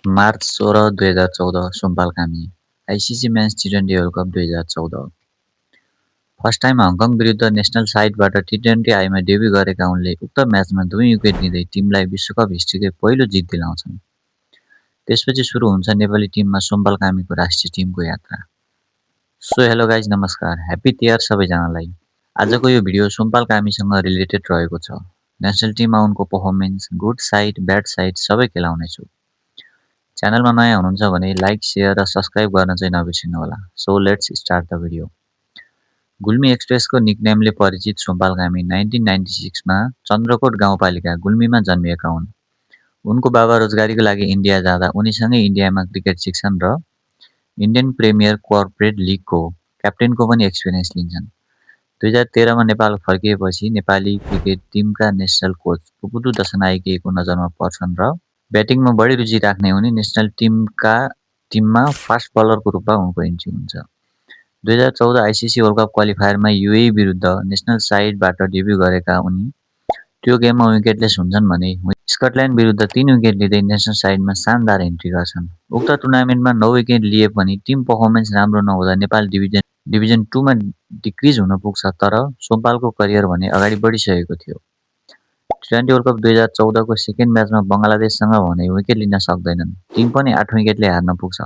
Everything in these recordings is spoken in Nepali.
मार्च 16, 2014 सोमपालकामी आइसिसी मेन्स टी20 world cup 2014 first time Hong Kong विरुद्ध नेसनल साइडबाट टी20 आईमा डेब्यू गरेका उनले उक्त म्याचमा 2 विकेट लिँदै टिमलाई विश्वकप हिस्ट्रीकै पहिलो जित दिलाउँछन्। त्यसपछि सुरु हुन्छ नेपाली टिममा सोमपालकामीको राष्ट्रिय टिमको यात्रा। सो हेलो गाइज, नमस्कार, ह्याप्पी तिहार सबैजनालाई। आजको यो भिडियो सोमपालकामीसँग रिलेटेड रहेको छ। नेसनल टिममा उनको performance, good side, bad side सबै खेलाउनेछु। च्यानलमा नयाँ हुनुहुन्छ भने लाइक, सेयर र सब्सक्राइब गर्न चाहिँ नबिर्सिनुहोला। So let's start the video. Gulmi एक्सप्रेसको निकनेमले परिचित सोमपालकामी 1996मा चन्द्रकोट गाउँपालिका गुल्मीमा जन्मिएका हुन्। उनको बाबा रोजगारीको लागि इन्डिया जाँदा उनीसँगै इन्डियामा क्रिकेट सिक्छन् र इन्डियन प्रिमियर कर्पोरेट लिगको क्याप्टेनको पनि एक्सपिरियन्स लिन्छन्। 2013मा नेपाल फर्किएपछि नेपाली क्रिकेट टिमका नेसनल कोच पुपुदु दशनायकेको नजरमा पर्छन् र ब्याटिङमा बढी रुचि राख्ने उनी नेसनल टिममा फास्ट बलरको रूपमा उनको इन्ट्री हुन्छ। 2014 आइसिसी वर्ल्ड कप क्वालिफायरमा युएई विरुद्ध नेसनल साइडबाट डेब्यू गरेका उनी त्यो गेममा विकेटलेस हुन्छन् भने स्कटल्यान्ड विरुद्ध 3 विकेट लिँदै नेसनल साइडमा शानदार इन्ट्री गर्छन्। उक्त टुर्नामेन्टमा 9 विकेट लिए पनि टिम पर्फर्मेन्स राम्रो नहुँदा नेपाल डिभिजन 2 मा डिक्रिज हुन पुग्छ, तर सोमपालको करियर भने अगाडि बढिसकेको थियो। टी20 वर्ल्ड कप 2014 को सेकेन्ड म्याचमा बङ्गलादेशसँग भने विकेट लिन सक्दैनन्। टिम पनि 8 विकेटले हार्न पुग्छ,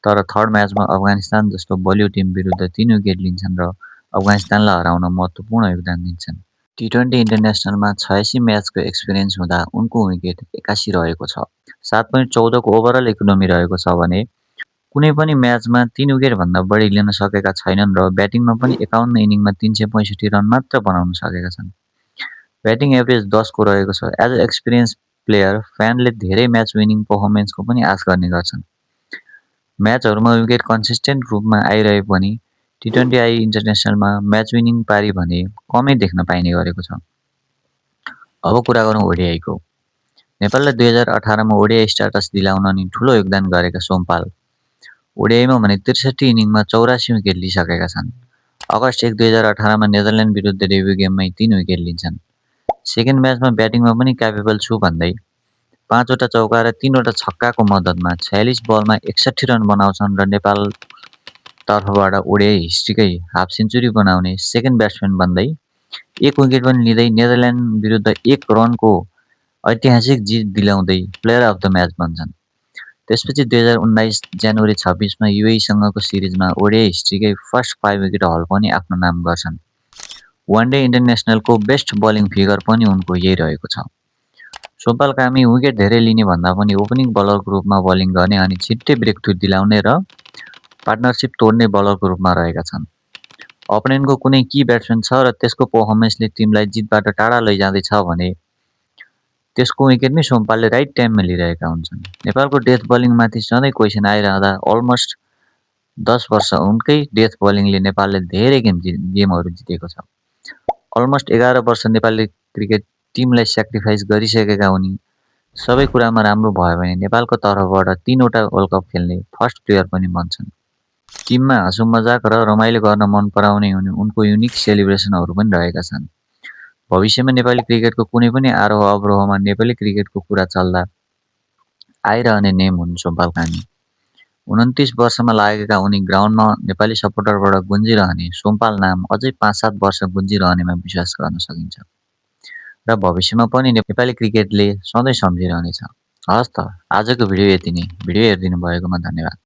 तर थर्ड म्याचमा अफगानिस्तान जस्तो बलियो टिम विरुद्ध 3 विकेट लिन्छन् र अफगानिस्तानलाई हराउन महत्त्वपूर्ण योगदान दिन्छन्। टी20 इन्टरनेसनलमा 86 म्याचको एक्सपिरियन्स हुँदा उनको विकेट 81 रहेको छ। 7.14 को ओभरअल इकोनोमी रहेको छ भने कुनै पनि म्याचमा 3 विकेटभन्दा बढी लिन सकेका छैनन् र ब्याटिङमा पनि 51 इनिङमा 365 रन मात्र बनाउन सकेका छन्। ब्याटिङ एभरेज 10 को रहेको छ। एज अ एक्सपिरियन्स प्लेयर, फ्यानले धेरै म्याच विनिङ पर्फर्मेन्सको पनि आश गर्ने गर्छन्। म्याचहरूमा विकेट कन्सिस्टेन्ट रूपमा आइरहे पनि टी20 आई इन्टरनेसनलमा म्याच विनिङ पारी भने कमै देख्न पाइने गरेको छ। अब कुरा गरौँ ओडिआईको। नेपाललाई 2018मा ओडिआई स्ट्याटस दिलाउन नि ठुलो योगदान गरेका सोमपाल ओडिआईमा भने 63 इनिङमा 84 विकेट लिइसकेका छन्। अगस्त 1, 2018मा नेदरल्यान्ड विरुद्ध डेब्यू गेममै 3 विकेट लिन्छन्। सेकेन्ड म्याचमा ब्याटिङमा पनि क्यापेबल छु भन्दै 5 वटा चौका र 3 वटा छक्काको मद्दतमा 46 बलमा 61 रन बनाउँछन् र नेपाल तर्फबाट ओडिआई हिस्ट्रीकै हाफ सेन्चुरी बनाउने सेकेन्ड ब्याट्सम्यान बन्दै 1 विकेट पनि लिँदै नेदरल्यान्ड विरुद्ध 1 रनको ऐतिहासिक जित दिलाउँदै प्लेयर अफ द म्याच बन्छन्। त्यसपछि 2019 जनवरी 26मा युएईसँगको सिरिजमा ओडिआई हिस्ट्रीकै फर्स्ट 5 विकेट हल पनि आफ्नो नाम गर्छन्। वान डे इन्टरनेसनलको बेस्ट बलिङ फिगर पनि उनको यही रहेको छ। सोमपालकामी विकेट धेरै लिने भन्दा पनि ओपनिङ बलरको रूपमा बलिङ गर्ने अनि छिट्टै ब्रेकथ्रु दिलाउने र पार्टनरसिप तोड्ने बलरको रूपमा रहेका छन्। अपोनेन्टको कुनै की ब्याट्सम्यान छ र त्यसको पर्फर्मेन्सले टिमलाई जितबाट टाढा लैजाँदैछ भने त्यसको विकेट नै सोमपालले राइट टाइममा लिइरहेका हुन्छन्। नेपालको डेथ बलिङमाथि सधैँ क्वेसन आइरहँदा अलमोस्ट 10 वर्ष उनकै डेथ बलिङले नेपालले धेरै गेमहरू जितेको छ। अलमोस्ट 11 वर्ष नेपालले क्रिकेट टिमलाई स्याक्रिफाइस गरिसकेका उनी सबै कुरामा राम्रो भयो भने नेपालको तर्फबाट 3 वटा वर्ल्ड कप खेल्ने फर्स्ट प्लेयर पनि बन्छन्। टिममा हाँसो मजाक र रमाइलो गर्न मन पराउने उनको युनिक सेलिब्रेसनहरू पनि रहेका छन्। भविष्यमा नेपाली क्रिकेटको कुनै पनि आरोह अवरोहमा नेपाली क्रिकेटको कुरा चल्दा आइरहने नेम हुन् सोमपालकामी। 29 वर्षमा लागेका उनी ग्राउन्डमा नेपाली सपोर्टरबाट गुन्जिरहने सोमपाल नाम अझै 5-7 वर्ष गुन्जिरहनेमा विश्वास गर्न सकिन्छ र भविष्यमा पनि नेपाली क्रिकेटले सधैँ सम्झिरहनेछ। हस् त, आजको भिडियो यति नै। भिडियो हेरिदिनु भएकोमा धन्यवाद।